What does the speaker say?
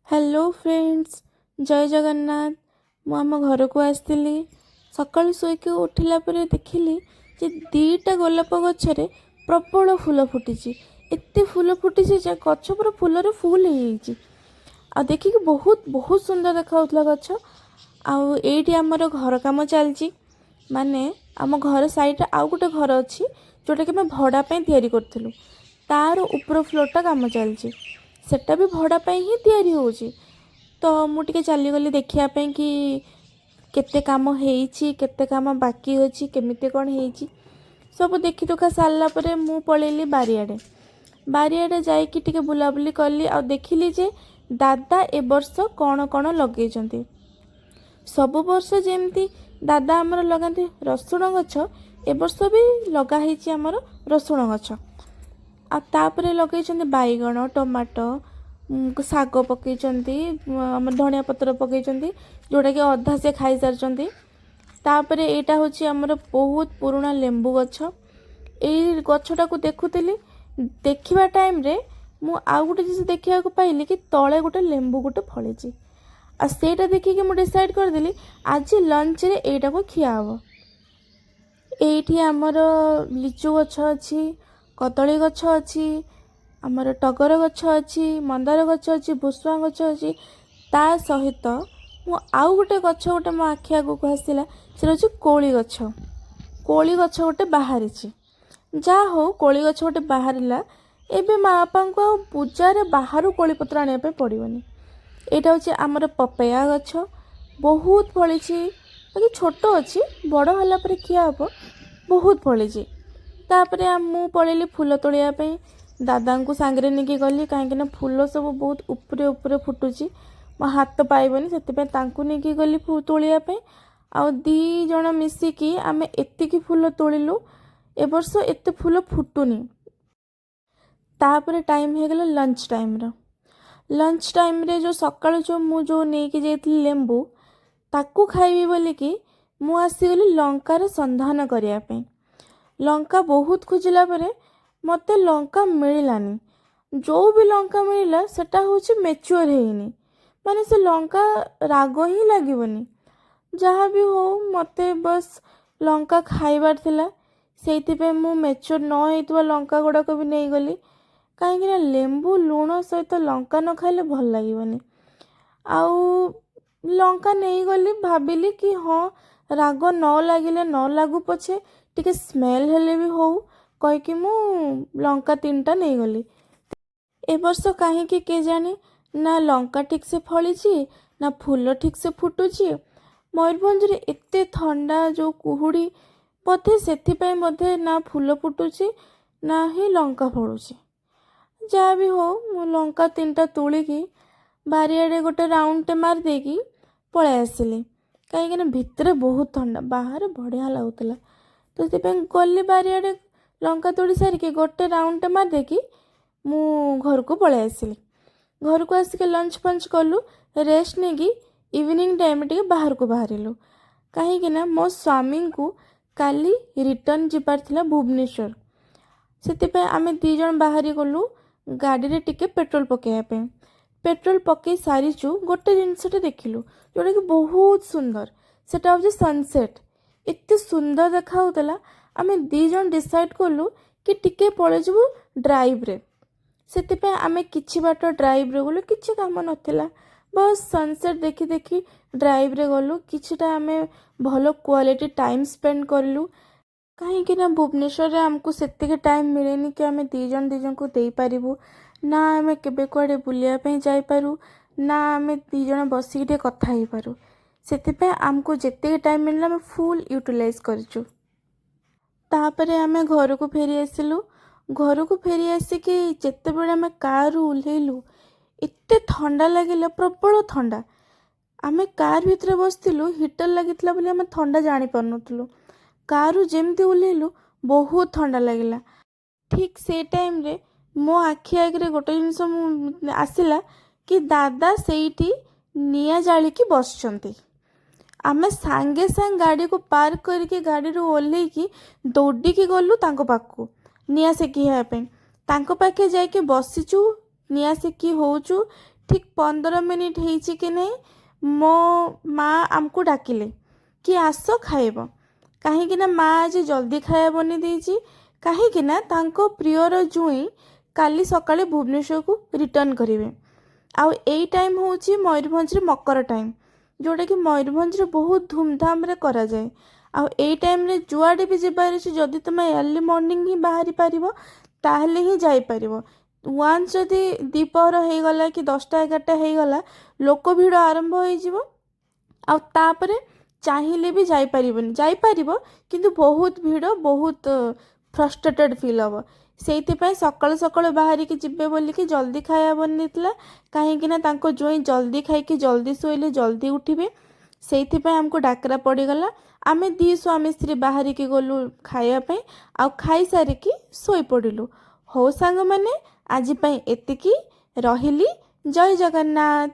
Hello friends, ଜୟ ଜଗନ୍ନାଥ। ମୁଁ ଆମ ଘରକୁ ଆସିଥିଲି। ସକାଳୁ ଶୋଇକି ଉଠିଲା ପରେ ଦେଖିଲି ଯେ ଦୁଇଟା ଗୋଲାପ ଗଛରେ ପ୍ରବଳ ଫୁଲ ଫୁଟିଛି। ଏତେ ଫୁଲ ଫୁଟିଛି ଯେ ଗଛ ପୁରା ଫୁଲରେ ଫୁଲ୍ ହେଇଯାଇଛି ଆଉ ଦେଖିକି ବହୁତ ବହୁତ ସୁନ୍ଦର ଦେଖାଯାଉଥିଲା ଗଛ। ଆଉ ଏଇଠି ଆମର ଘର କାମ ଚାଲିଛି, ମାନେ ଆମ ଘର ସାଇଡ଼୍ରେ ଆଉ ଗୋଟେ ଘର ଅଛି, ଯେଉଁଟାକି ଆମେ ଭଡ଼ା ପାଇଁ ତିଆରି କରିଥିଲୁ। ତାର ଉପର ଫ୍ଲୋର୍ଟା କାମ ଚାଲିଛି। ସେଟା ବି ଭଡ଼ା ପାଇଁ ହିଁ ତିଆରି ହେଉଛି। ତ ମୁଁ ଟିକେ ଚାଲିଗଲି ଦେଖିବା ପାଇଁ କି କେତେ କାମ ହେଇଛି, କେତେ କାମ ବାକି ଅଛି, କେମିତି କ'ଣ ହେଇଛି। ସବୁ ଦେଖି ଦୁଖା ସାରିଲା ପରେ ମୁଁ ପଳେଇଲି ବାରିଆଡ଼େ। ବାରିଆଡ଼େ ଯାଇକି ଟିକେ ବୁଲାବୁଲି କଲି ଆଉ ଦେଖିଲି ଯେ ଦାଦା ଏ ବର୍ଷ କ'ଣ କ'ଣ ଲଗେଇଛନ୍ତି। ସବୁ ବର୍ଷ ଯେମିତି ଦାଦା ଆମର ଲଗାନ୍ତି ରସୁଣ ଗଛ, ଏ ବର୍ଷ ବି ଲଗା ହେଇଛି ଆମର ରସୁଣ ଗଛ। ଆଉ ତାପରେ ଲଗେଇଛନ୍ତି ବାଇଗଣ, ଟମାଟୋ, ଶାଗ ପକେଇଛନ୍ତି, ଆମର ଧନିଆ ପତ୍ର ପକେଇଛନ୍ତି, ଯେଉଁଟାକି ଅଧା ସେ ଖାଇସାରିଛନ୍ତି। ତାପରେ ଏଇଟା ହେଉଛି ଆମର ବହୁତ ପୁରୁଣା ଲେମ୍ବୁ ଗଛ। ଏଇ ଗଛଟାକୁ ଦେଖୁଥିଲି। ଦେଖିବା ଟାଇମ୍ରେ ମୁଁ ଆଉ ଗୋଟେ ଜିନିଷ ଦେଖିବାକୁ ପାଇଲି କି ତଳେ ଗୋଟେ ଲେମ୍ବୁ ଗୋଟେ ଫଳିଛି। ଆଉ ସେଇଟା ଦେଖିକି ମୁଁ ଡିସାଇଡ଼୍ କରିଦେଲି, ଆଜି ଲଞ୍ଚରେ ଏଇଟାକୁ ଖିଆ ହେବ। ଏଇଠି ଆମର ଲିଚୁ ଗଛ ଅଛି, କଦଳୀ ଗଛ ଅଛି, ଆମର ଟଗର ଗଛ ଅଛି, ମନ୍ଦାର ଗଛ ଅଛି, ଭୁସୁଆ ଗଛ ଅଛି। ତା ସହିତ ମୁଁ ଆଉ ଗୋଟେ ଗଛ ଗୋଟେ ମୋ ଆଖି ଆଗକୁ ଆସିଲା, ସେଟା ହେଉଛି କୋଳି ଗଛ। କୋଳି ଗଛ ଗୋଟେ ବାହାରିଛି। ଯାହା ହଉ, କୋଳି ଗଛ ଗୋଟେ ବାହାରିଲା। ଏବେ ମା ବାପାଙ୍କୁ ଆଉ ପୂଜାରେ ବାହାରୁ କୋଳି ପତ୍ର ଆଣିବା ପାଇଁ ପଡ଼ିବନି। ଏଇଟା ହେଉଛି ଆମର ପପେୟା ଗଛ। ବହୁତ ଫଳିଛି, ବାକି ଛୋଟ ଅଛି, ବଡ଼ ହେଲା ପରେ ଖିଆ ହେବ। ବହୁତ ଫଳିଛି। ତାପରେ ମୁଁ ପଳେଇଲି ଫୁଲ ତୋଳିବା ପାଇଁ। ଦାଦାଙ୍କୁ ସାଙ୍ଗରେ ନେଇକି ଗଲି, କାହିଁକିନା ଫୁଲ ସବୁ ବହୁତ ଉପରେ ଉପରେ ଫୁଟୁଛି, ମୋ ହାତ ପାଇବନି। ସେଥିପାଇଁ ତାଙ୍କୁ ନେଇକି ଗଲି ତୋଳିବା ପାଇଁ। ଆଉ ଦୁଇ ଜଣ ମିଶିକି ଆମେ ଏତିକି ଫୁଲ ତୋଳିଲୁ। ଏ ବର୍ଷ ଏତେ ଫୁଲ ଫୁଟୁନି। ତାପରେ ଟାଇମ୍ ହେଇଗଲା ଲଞ୍ଚ ଟାଇମ୍ର। ଲଞ୍ଚ ଟାଇମ୍ରେ ଯେଉଁ ସକାଳୁ ଯେଉଁ ମୁଁ ଯେଉଁ ନେଇକି ଯାଇଥିଲି ଲେମ୍ବୁ, ତାକୁ ଖାଇବି ବୋଲିକି ମୁଁ ଆସିଗଲି ଲଙ୍କାର ସନ୍ଧାନ କରିବା ପାଇଁ। ଲଙ୍କା ବହୁତ ଖୋଜିଲା ପରେ ମୋତେ ଲଙ୍କା ମିଳିଲାନି। ଯେଉଁ ବି ଲଙ୍କା ମିଳିଲା, ସେଟା ହେଉଛି ମେଚୁଅର୍ ହେଇନି, ମାନେ ସେ ଲଙ୍କା ରାଗ ହିଁ ଲାଗିବନି। ଯାହା ବି ହଉ, ମୋତେ ବସ୍ ଲଙ୍କା ଖାଇବାର ଥିଲା। ସେଇଥିପାଇଁ ମୁଁ ମେଚୁଅର୍ ନ ହେଇଥିବା ଲଙ୍କା ଗୁଡ଼ାକ ବି ନେଇଗଲି, କାହିଁକିନା ଲେମ୍ବୁ ଲୁଣ ସହିତ ଲଙ୍କା ନ ଖାଇଲେ ଭଲ ଲାଗିବନି। ଆଉ ଲଙ୍କା ନେଇଗଲି, ଭାବିଲି କି ହଁ, ରାଗ ନ ଲାଗିଲେ ନ ଲାଗୁ ପଛେ, ଟିକେ ସ୍ମେଲ୍ ହେଲେ ବି ହଉ କହିକି ମୁଁ ଲଙ୍କା ତିନିଟା ନେଇଗଲି। ଏ ବର୍ଷ କାହିଁକି କେଜାଣି, ନା ଲଙ୍କା ଠିକ୍ସେ ଫଳିଛି, ନା ଫୁଲ ଠିକ୍ସେ ଫୁଟୁଛି। ମୟୂରଭଞ୍ଜରେ ଏତେ ଥଣ୍ଡା, ଯେଉଁ କୁହୁଡ଼ି, ବୋଧେ ସେଥିପାଇଁ ବୋଧେ ନା ଫୁଲ ଫୁଟୁଛି, ନା ହିଁ ଲଙ୍କା ଫଳୁଛି। ଯାହା ବି ହଉ, ମୁଁ ଲଙ୍କା ତିନିଟା ତୋଳିକି ବାରିଆଡ଼େ ଗୋଟେ ରାଉଣ୍ଡଟେ ମାରିଦେଇକି ପଳେଇ ଆସିଲି, କାହିଁକିନା ଭିତରେ ବହୁତ ଥଣ୍ଡା, ବାହାରେ ବଢ଼ିଆ ଲାଗୁଥିଲା। ତ ସେଥିପାଇଁ ଗଲି ବାରିଆଡ଼େ, ଲଙ୍କା ତୋଳି ସାରିକି ଗୋଟେ ରାଉଣ୍ଡଟେ ମାରିଦେଇକି ମୁଁ ଘରକୁ ପଳେଇ ଆସିଲି। ଘରକୁ ଆସିକି ଲଞ୍ଚ ଫଞ୍ଚ କଲୁ, ରେଷ୍ଟ ନେଇକି ଇଭିନିଂ ଟାଇମ୍ରେ ଟିକେ ବାହାରକୁ ବାହାରିଲୁ, କାହିଁକିନା ମୋ ସ୍ୱାମୀଙ୍କୁ କାଲି ରିଟର୍ଣ୍ଣ ଯିବାର ଥିଲା ଭୁବନେଶ୍ୱର। ସେଥିପାଇଁ ଆମେ ଦୁଇ ଜଣ ବାହାରି ଗଲୁ ଗାଡ଼ିରେ ଟିକେ ପେଟ୍ରୋଲ ପକାଇବା ପାଇଁ। ପେଟ୍ରୋଲ ପକାଇ ସାରିଛୁ, ଗୋଟେ ଜିନିଷଟେ ଦେଖିଲୁ ଯେଉଁଟାକି ବହୁତ ସୁନ୍ଦର। ସେଟା ହେଉଛି ସନସେଟ୍। ଏତେ ସୁନ୍ଦର ଦେଖାହେଉଥିଲା। ଆମେ ଦୁଇ ଜଣ ଡିସାଇଡ଼୍ କଲୁ କି ଟିକେ ପଳେଇଯିବୁ ଡ୍ରାଇଭ୍ରେ। ସେଥିପାଇଁ ଆମେ କିଛି ବାଟ ଡ୍ରାଇଭ୍ରେ ଗଲୁ। କିଛି କାମ ନଥିଲା, ବସ୍ ସନସେଟ୍ ଦେଖି ଦେଖି ଡ୍ରାଇଭ୍ରେ ଗଲୁ। କିଛିଟା ଆମେ ଭଲ କ୍ୱାଲିଟି ଟାଇମ୍ ସ୍ପେଣ୍ଡ କଲୁ, କାହିଁକି ନା ଭୁବନେଶ୍ୱରରେ ଆମକୁ ସେତିକି ଟାଇମ୍ ମିଳେନି କି ଆମେ ଦୁଇ ଜଣ ଦୁଇ ଜଣଙ୍କୁ ଦେଇପାରିବୁ। ନା ଆମେ କେବେ କୁଆଡ଼େ ବୁଲିବା ପାଇଁ ଯାଇପାରୁ, ନା ଆମେ ଦୁଇ ଜଣ ବସିକି ଟିକେ କଥା ହେଇପାରୁ। ସେଥିପାଇଁ ଆମକୁ ଯେତିକି ଟାଇମ୍ ମିଳିଲା, ଆମେ ଫୁଲ୍ ୟୁଟିଲାଇଜ୍ କରିଛୁ। ତାପରେ ଆମେ ଘରକୁ ଫେରି ଆସିଲୁ। ଘରକୁ ଫେରି ଆସିକି ଯେତେବେଳେ ଆମେ କାର୍ରୁ ଓହ୍ଲେଇଲୁ, ଏତେ ଥଣ୍ଡା ଲାଗିଲା, ପ୍ରବଳ ଥଣ୍ଡା। ଆମେ କାର୍ ଭିତରେ ବସିଥିଲୁ, ହିଟର୍ ଲାଗିଥିଲା ବୋଲି ଆମେ ଥଣ୍ଡା ଜାଣିପାରୁନଥିଲୁ। କାର୍ରୁ ଯେମିତି ଓହ୍ଲେଇଲୁ, ବହୁତ ଥଣ୍ଡା ଲାଗିଲା। ଠିକ୍ ସେ ଟାଇମ୍ରେ ମୋ ଆଖି ଆଗରେ ଗୋଟେ ଜିନିଷ ମୁଁ ଆସିଲା କି ଦାଦା ସେଇଠି ନିଆଁ ଜାଳିକି ବସିଛନ୍ତି। ଆମେ ସାଙ୍ଗେ ସାଙ୍ଗେ ଗାଡ଼ିକୁ ପାର୍କ କରିକି, ଗାଡ଼ିରୁ ଓହ୍ଲେଇକି ଦୌଡ଼ିକି ଗଲୁ ତାଙ୍କ ପାଖକୁ ନିଆଁ ସେକି ହେବା ପାଇଁ। ତାଙ୍କ ପାଖେ ଯାଇକି ବସିଛୁ, ନିଆଁ ସେକି ହେଉଛୁ। ଠିକ୍ 15 ମିନିଟ୍ ହେଇଛି କି ନାହିଁ, ମୋ ମା ଆମକୁ ଡାକିଲେ କି ଆସ ଖାଇବ। କାହିଁକି ନା ମା ଆଜି ଜଲ୍ଦି ଖାଇବା ବନେଇ ଦେଇଛି, କାହିଁକି ନା ତାଙ୍କ ପ୍ରିୟର ଜୁଇଁ କାଲି ସକାଳେ ଭୁବନେଶ୍ୱରକୁ ରିଟର୍ଣ୍ଣ କରିବେ। ଆଉ ଏଇ ଟାଇମ୍ ହେଉଛି ମୟୂରଭଞ୍ଜରେ ମକର ଟାଇମ୍, ଯେଉଁଟାକି ମୟୂରଭଞ୍ଜରେ ବହୁତ ଧୁମଧାମରେ କରାଯାଏ। ଆଉ ଏଇ ଟାଇମ୍ରେ ଯୁଆଡ଼େ ବି ଯିବାର ଅଛି, ଯଦି ତୁମେ ଅର୍ଲି ମର୍ଣ୍ଣିଂ ହିଁ ବାହାରି ପାରିବ, ତାହେଲେ ହିଁ ଯାଇପାରିବ। ୱାନ୍ସ ଯଦି ଦ୍ୱିପହର ହେଇଗଲା କି 10ଟା 11ଟା ହେଇଗଲା, ଲୋକ ଭିଡ଼ ଆରମ୍ଭ ହେଇଯିବ। ଆଉ ତାପରେ ଚାହିଁଲେ ବି ଯାଇପାରିବନି। ଯାଇପାରିବ, କିନ୍ତୁ ବହୁତ ଭିଡ଼, ବହୁତ ଫ୍ରଷ୍ଟ୍ରେଟେଡ଼୍ ଫିଲ୍ ହେବ। ସେଇଥିପାଇଁ ସକାଳୁ ସକାଳୁ ବାହାରିକି ଯିବେ ବୋଲିକି ଜଲ୍ଦି ଖାଇବା ବନେଇଥିଲା, କାହିଁକି ନା ତାଙ୍କ ଜୋଇଁ ଜଲ୍ଦି ଖାଇକି ଜଲ୍ଦି ଶୋଇଲେ ଜଲ୍ଦି ଉଠିବେ। ସେଇଥିପାଇଁ ଆମକୁ ଡାକରା ପଡ଼ିଗଲା। ଆମେ ଦୁଇ ସ୍ୱାମୀ ସ୍ତ୍ରୀ ବାହାରିକି ଗଲୁ ଖାଇବା ପାଇଁ ଆଉ ଖାଇସାରିକି ଶୋଇପଡ଼ିଲୁ। ହଉ ସାଙ୍ଗମାନେ, ଆଜି ପାଇଁ ଏତିକି ରହିଲି। ଜୟ ଜଗନ୍ନାଥ।